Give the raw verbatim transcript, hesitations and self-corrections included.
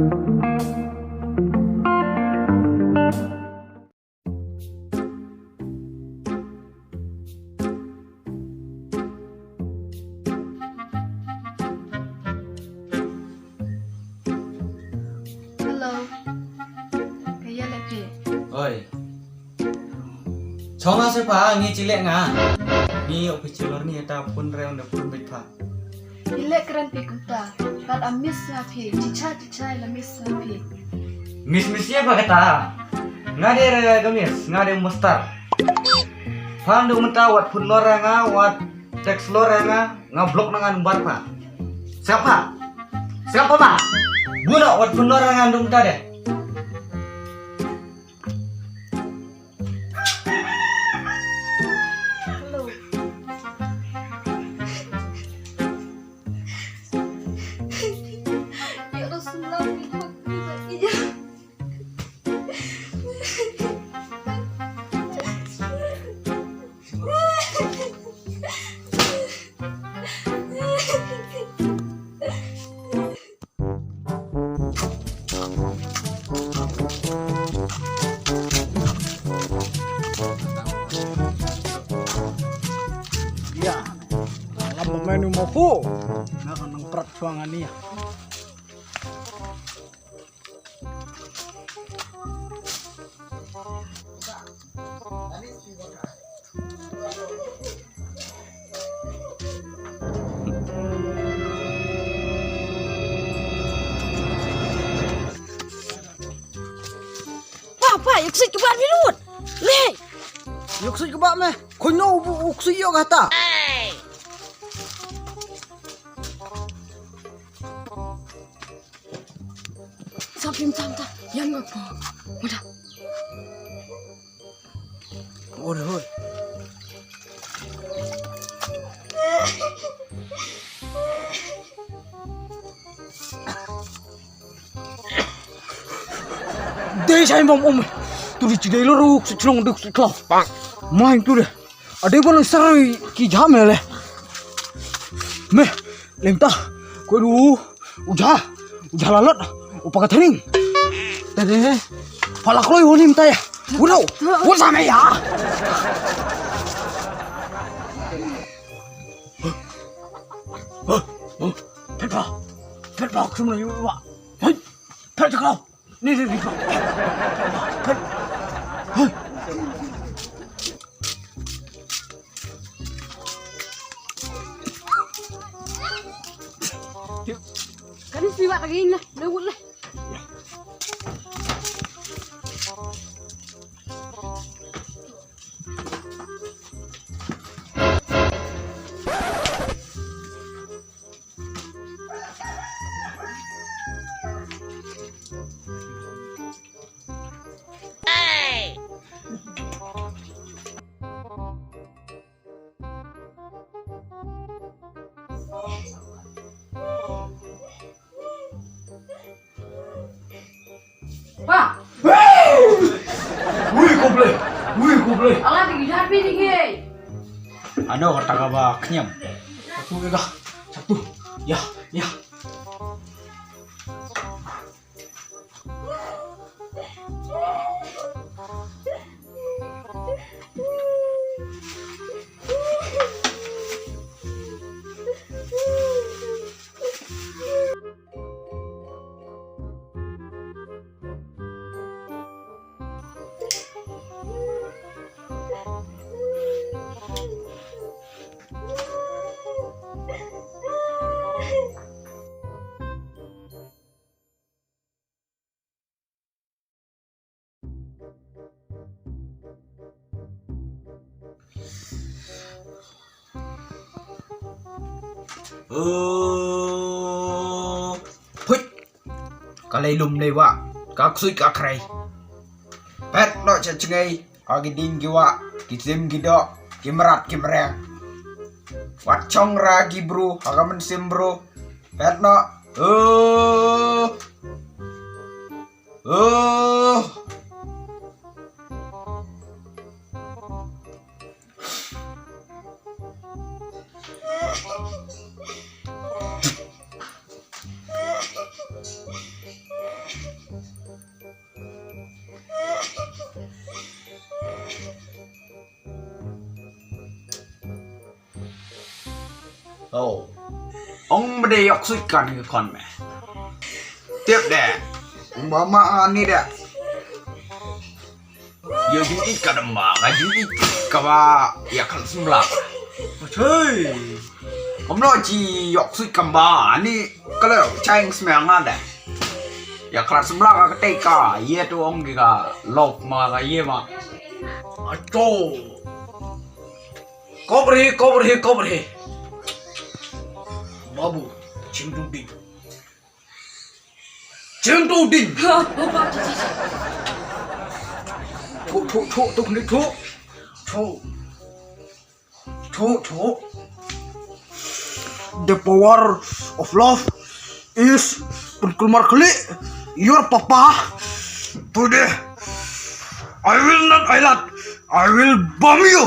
Hello. Ka ïa le phi. Oi. Chong nga se pa ngi chilek nga. Ngi opi chilor ni ta pun reu ne pun bit pha. Ile kren phi kumta. Kat a miss nga phi. Chicha chicha ila miss nga phi. Miss miss ye pa kata. Nga de re ga miss, nga de mustar. Phan du mynta wat pun lor nga, wat text lor nga, nga block na nga number pa. Siapa? Siapa ma? Guna wat pun lor nga dum ta de. Hello. Ya Rasulullah, ini aku. Ïa, lam ma menu ma pu. Nga kan nang prat shuwa ngan ïa. Pa, pa, ïa u ksuid kaba ar mi lut. Le. Ïa u ksuid kaba me. Khoi no u, u ksuid ïoh kata. Sa phim sam ta. Ïam nga ko. Mada. Oi, oi. Dei sai mam um. Tu di chidei lo ruk su chlong duk su chlong. Main tu de. Adei bolo sarai ki jam le. Me, lem ta. Ko du. U ja, u ja la lot, u pa ka thening. Tade, pala kloi u nim ta ya. U dau, u sa me ya. Phet ba, phet ba, kum la yu wa. Hei, phet ka. Ni, ni, ni. Phet. Hei. Kan ni siwa lagi na, na wul lah. Pa! Ui, kumple! Ui, kumple! Ala, di gitar pi di ke. Ano, kata ka ba kenyam. Satu, ya, satu. Ya, ya. Oh, phuit. Ka lei lum lei wah, ka ksuid ka khrei. Phet noh sha jngai, ha ki dieng ki wah, ki sim ki doh, ki mrad ki mreng. Wat shong ra ki bru, ha ka mynsiem bru. Phet noh. Oh. Oh. Oh. Ong ba dei ïoh ksuid kane ka khon me. Tip de. Ong ba ma ani de. Ïa jingïeit ka dei ma, ka jingïeit kaba ïa khlad symbai. Hei. Ong ba dei ïoh ksuid kaba ani ka la chang sma nga de. Ïa khlad symbai ka tei ka, ïa tu ong ki ka lok ma ka ïa ma. Ato. Kobre, kobre, kobre. Babu, chim tu ding. Chim tu ding. Tho, tho, tho, tu ni tho. Tho. Tho, tho. The power of love is pynkulmar khlieh your papa today. I will not, I not, I will bomb you.